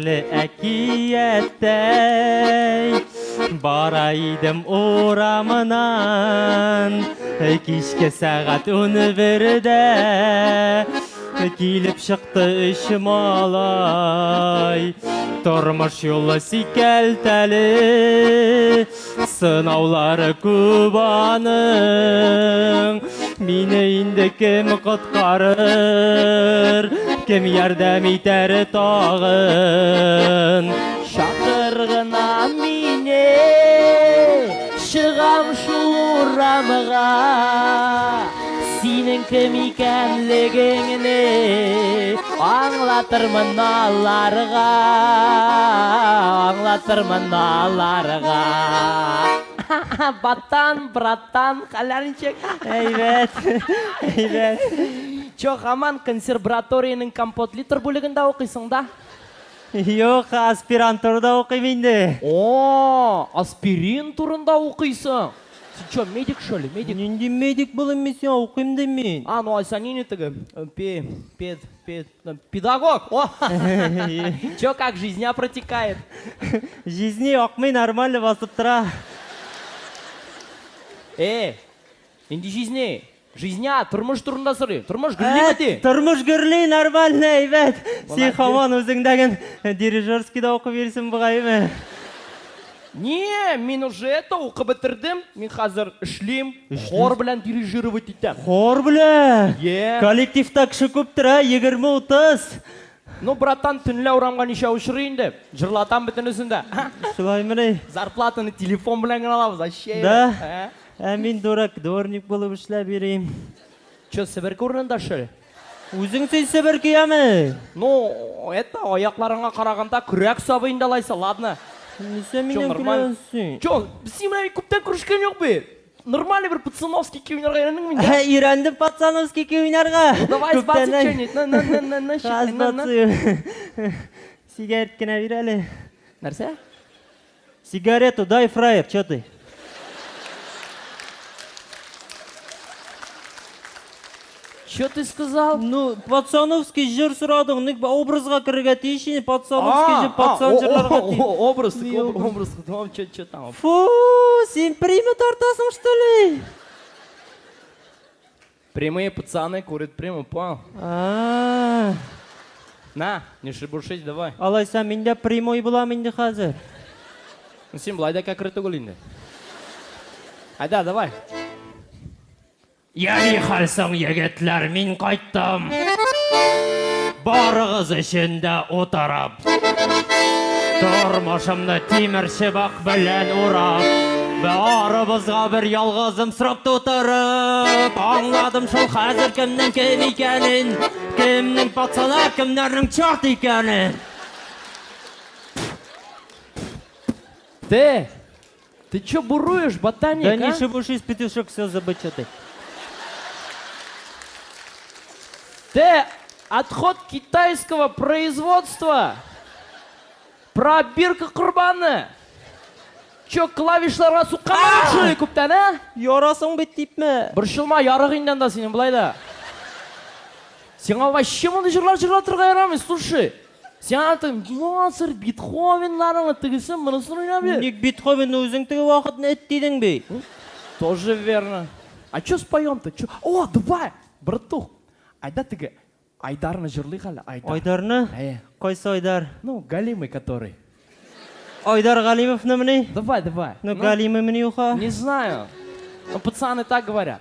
Серле әкияттәй Бара идем урамынан Кичке сәгать 11-дә Килеп чыкты өч малай Тормыш юлы сикәлтәле Сынаулары күп аның. Мине инде кем коткарыр? Кем ярдәм итәр тагын? Чакыр гына мине, чыгам шул урамга. Синең кем икәнлегеңне аңлатырмын аларга, аңлатырмын аларга. Батан, братан, хәлләр ничек? Әйбәт, әйбәт. Чо, һаман консерваториянең компот литр бүлегендә укыйсың да? Юк, аспирантурада укыйм инде. О, аспирин турында укыйсың. Син чё, медик что ли, медик? Нинди медик булыйм мин сиңа, укыйм дим мин. А, ну алайса нинди теге, пе, пед, пед, педагог. О! Чё, как жизня протекает? Жизни акмый, нормально басып тора. Э, нинди жизни? Жизня, тормыш турында сорыйм. Тормыш гөрлиме ди? Тормыш гөрли, нормально, әйбәт. Син һаман үзеңдәген дирижерскийда укып йөрисең бугайме? Не, мин уже это укып бетердем. Мин хәзер эшлим, хор белән дирижировать итәм. Хор белән? Е. Коллективта кеше күптер, ә? 20-30. Ну, братан, төнлә урамга ничә очрый инде? Җырлатам бөтенесен дә. Шулаймыни? Зарплатаны телефон белән генә алабыз, вообще. Да? Ә мин дурак, дворник булып эшләп йөрим. Че, себерке урынында шул? Үзең син себерке яме? Ну, это аякларыңа караганда көрәк сабы инде алайса, ладно. Нәрсә миннән көләсең? Че, без синең белән күптән күрешкән юк бит. Нормальный бер пацановский көй уйнарга өйрәндеңме инде? Өйрәндем пацановский көй уйнарга. Ну, давай сбацай что-нибудь. На, на, на, на, на, на, на. Сигарет кенә бир әле. Нәрсә? Сигарету дай, фраер, чё ты? Чё ты сказал? Ну, пацановский җыр сорадың, ник образга керергә тиеш инде, пацановский җыр, пацан җырларга тиеш. Образ, образ, там чё, чё там? Фу, син примы тартасың, что ли? Прямые пацаны курят приму, понял? А. На, не шебуршись, давай. Алайса мин дә прямой булам инде хәзер. Ну, син болай да кәкре түгел инде. Айда, давай. Я ни хәл соң, егетләр, мин кайттым. Барыгыз өчен дә утырып. Тормышымны тимер чыбык белән урап, барыбызга бер ялгызым срок тутырып, аңладым шул хәзер кемнең кем икәнен, кемнең пацана, кемнәрнең черт икәнен. Ты, ты чё буруешь, ботаник, Да не а? шебушись, петушок, все забыть, что ты. Ты, отход китайского производства. Пробирка корбаны. Чё, клавишларга сукканнар шулай күптән, а? Ярасың бит типме? Борчылма, ярык инде анда синең болай да. Сиңа вообще мондый җырлар җырлатырга ярамый, слушай. Сиңа ты Моцарт, Бетховеннарыңны тегесен, монысын уйнап йөр. Ник Бетховенны үзең теге вакытны эт дидең бит. Тоже верно. А чё споем-то? Чё? О, давай, братух. Айда теге Айдарны җырлыйк әле, Айдар. Айдарны? Әйе. Кайсы Айдар? Ну, Галимый который. Айдар Галимовнымыни? Давай, давай. Ну, Галимыймыни юха? Не знаю. Ну, пацаны так говорят.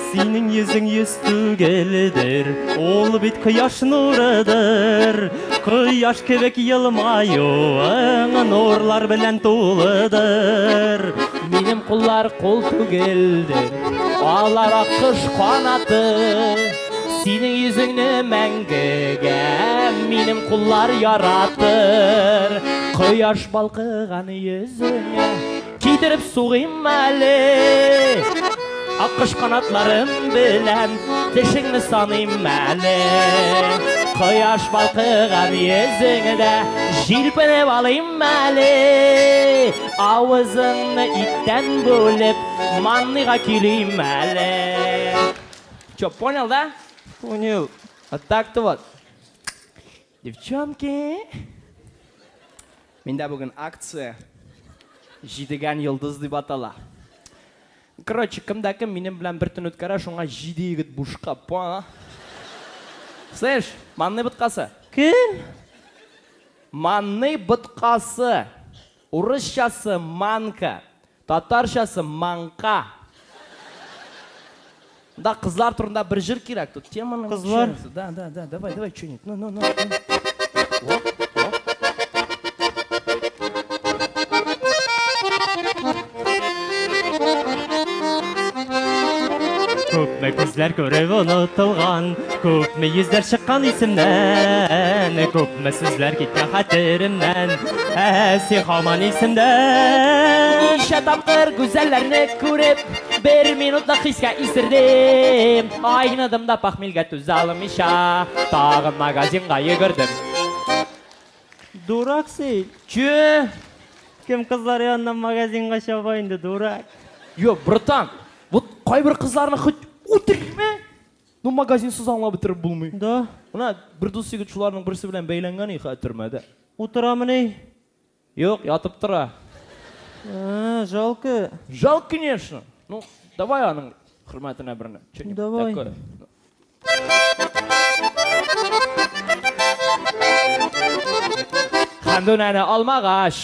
Синең йөзең йөз түгелдер, ул бит кояш нурыдыр. Кояш кебек елмаюың нурлар белән тулыдыр. Минем куллар кул түгелдер, алар аккош канаты. Синең йөзеңне мәңгегә минем куллар яратыр. Кояш балкыган йөзеңә китереп сугыйм әле. Аккош канатларым белән тешеңне саныйм әле. Кояш балкыган йөзеңдә җилпенеп алыйм әле. Авызыңны иттән бүлеп, манныйга килим әле. Че, понял, да? Понял. Вот так-то вот. Девчонки, миндә бүген акция Җидегән йолдыз дип атала. Короче, кем дә кем минем белән бер төн үткәрә, шуңа җиде егет бушка, понял? Слышь, манный боткасы. Кем? Манный боткасы. Урысчасы манка, татарчасы маңка. Да, кызлар турында бер җыр кирәк. Тут тема Кызлар? Да, давай, давай, что-нибудь. Ну, ну, ну. О, о. Күпме күзләр күреп онытылган, күпме йөзләр чыккан исемнән, күпме сүзләр киткән хәтеремнән, ә син һаман исемдә. Ничә тапкыр гүзәлләрне күреп, бер минутлык хискә исердем. Айныдым да похмельгә түзә алмыйча, тагын магазинга йөгердем. Дурак син. Че? Кем кызлар яныннан магазинга чаба инде, дурак. Йо, братан, вот кайбер кызларны хоть үтерме? Ну, магазинсыз аңлап бетереп булмый. Да, Менә бер дус егет шуларның берсе белән бәйләнгән и хәзер төрмәдә. утырамыни? Юк, ятып тора. А, жалко. Жалко, конечно. Ну, давай аның хөрмәтенә берне. Что-нибудь Давай. такое. Хәмдүнәне алмагач,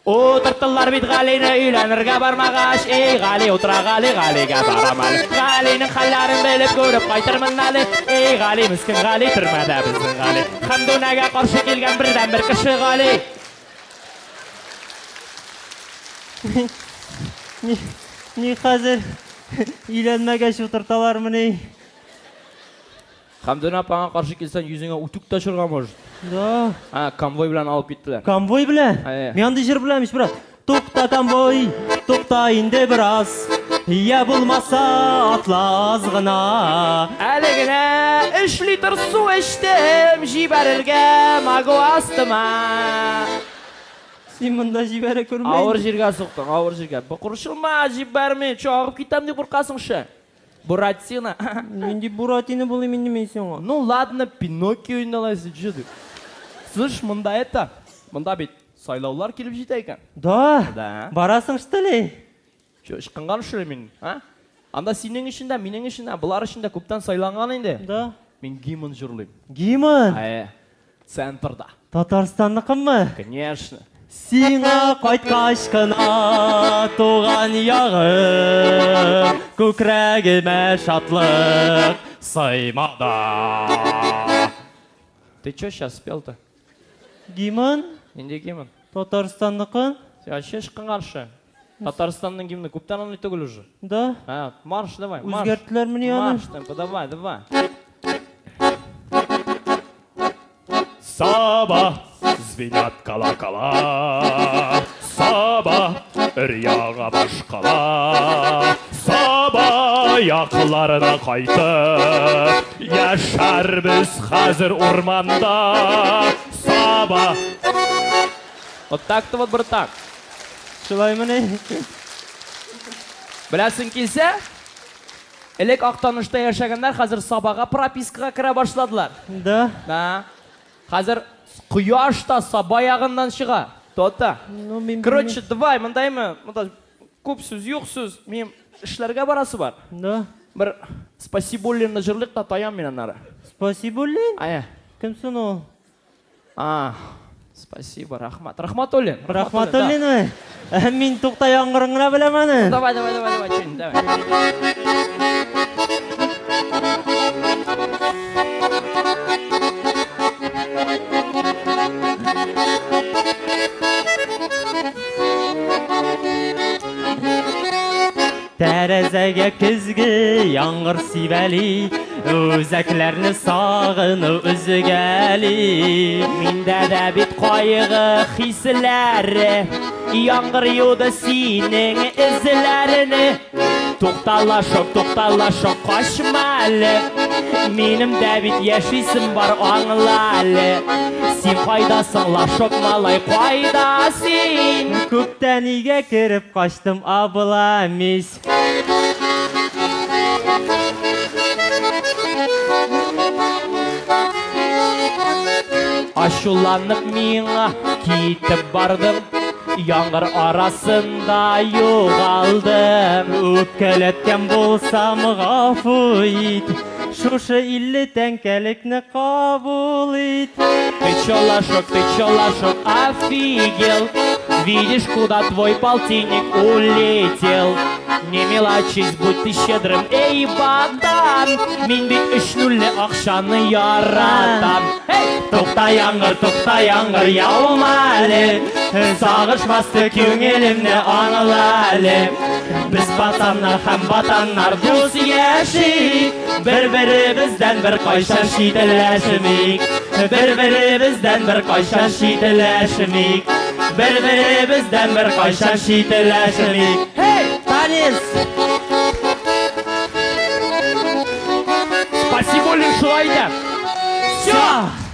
утырттылар бит Галине өйләнергә бармагач. Эй, Гали, утыра Гали, Галигә барам әле. Галинең хәлләрен белеп күреп кайтырмын әле. Эй, Гали, мескен Гали, төрмәдә безнең Гали. Хәмдүнәгә каршы килгән бердәнбер кеше Гали. Ни, ни хәзер өйләнмәгәч утырталармыни? Хәмдүнә апаңа каршы килсәң, йөзеңә үтүк ташырга может. Да. А, конвой белән алып киттеләр. Конвой белән? Әйе. Мин андый җыр беләм ич, брат. Тукта, конвой, тукта инде бераз. Я булмаса атла аз гына. Әле генә 3 литр су эчтем, җибәрергә могу астыма. Син монда җибәрә күрмә. Авыр җиргә суктың, авыр җиргә. Борчылма, җибәрми, чо агып китәм дип куркасың ше. Буратино. Нинди Буратино булыйм инде мин сиңа? Ну ладно, Пиноккио инде алайса, чё ты? Слышь, монда это, монда бит сайлаулар килеп җитә икән. Да. Да. Барасың что ли? Чё, ычкынган что ли мин, а? Анда синең өчен дә, минем өчен дә, болар өчен дә күптән сайланган инде. Да. Мин гимн җырлыйм. Гимн. Ә, центрда. Татарстанныкымы? Конечно. Сиңа кайткач кына туган ягым, күкрәгемә шатлык сыймады. Ты чё сейчас спел-то? Гимн? Нинди гимн? Татарстанныкы? Син вообще ычкынган ше. Татарстанның гимны күптән андый түгел уже. Да. А, марш давай, марш. Үзгәрттеләрмени аны? Марш темпы, давай, давай. Саба, звенят колокола, Саба, өр-яңа башкала, Саба якларына кайтып, Яшәрбез хәзер урманда, Саба. Вот так-то вот, братан. Шулаймыни? Беләсең килсә, элек Актанышта яшәгәннәр хәзер Сабага пропискага керә башладылар. Да. Да. Хәзер кояш та Саба ягыннан чыга. То-то. Ну, мин Короче, давай, мондаймы? Монда күп сүз, юк сүз. Минем эшләргә барасы бар. Да. Бер Спасибуллинны җырлыйк та таям мин аннары. Спасибуллин? Ая. Кем соң ул? А, спасибо, рахмат. Рахматуллин. Рахматуллинмы? Ә, Мин тукта яңгырын гына беләм аны. Да. Давай, давай, давай, давай, что-нибудь, давай. Тәрәзәгә көзге яңгыр сибәли, үзәкләрне сагыну өзгәли. Миндә дә бит кайгы хисләре, яңгыр юды синең эзләреңне. Тукта, лашок, тукта, лашок, качма әле. Минем дә бит яшисем бар, аңла әле. Син кайдасың, лашок малай, кайда син? Күптән өйгә кереп качтым, абламись. Ачуланып миңа китеп бардың, яңгыр арасында югалдым. Үпкәләткән булсам, гафу ит. Шушы 50 тәңкәлекне кабул ит. Ты чё, лошок, ты чё, лошок, офигел? Видишь, куда твой полтинник улетел? Не мелочись, будь ты щедрым, эй, Богдан! Мин бит өч нулле акчаны яратам. Эй! Тукта, яңгыр, тукта, яңгыр, яума әле. Сагыш басты күңелемне, аңла әле. Без пацаннар һәм ватаннар дус яшик. Бер-беребездән бер кайчан читләшмик. Бер-беребездән бер кайчан читләшмик. Бер-беребездән бер кайчан читләшмик. Эй! Танец! Спасибо, шулай итә. Всё!